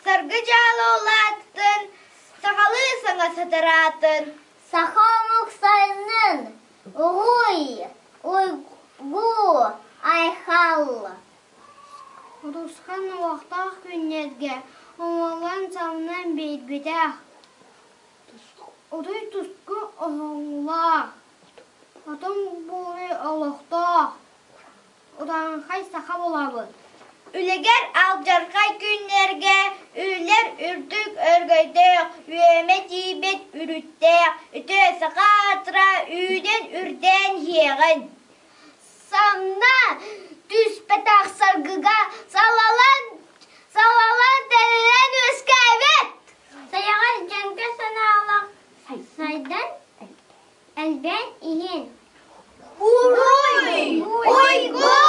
Саргы дьаалы улааттын, сахалыы саҥа сатараатын. Саха омук сайыннын, уруй, уйгу, айхал. Урусхан олохтоох күннэргэ оҥолон-самнан биэрбитэх, Утуй-туску оһоҥҥулаах, отон буруй олохтоох, Урааҥхай саха буолабыт. Үлэгэр алдьархай күннэргэ үлэр үрдүк өргөйдөөх, үөмэ тиийбит үрүттээх, үтүө саха аатыра үүнэн үрдээн иһиэҕин. Самна түспэтэх саргыга салалан, салалан тэринэн үөскээбит. Сайаҕас дьэҥкэ санаалаах сайдан элбээн иһин. Уруй! Уйгу!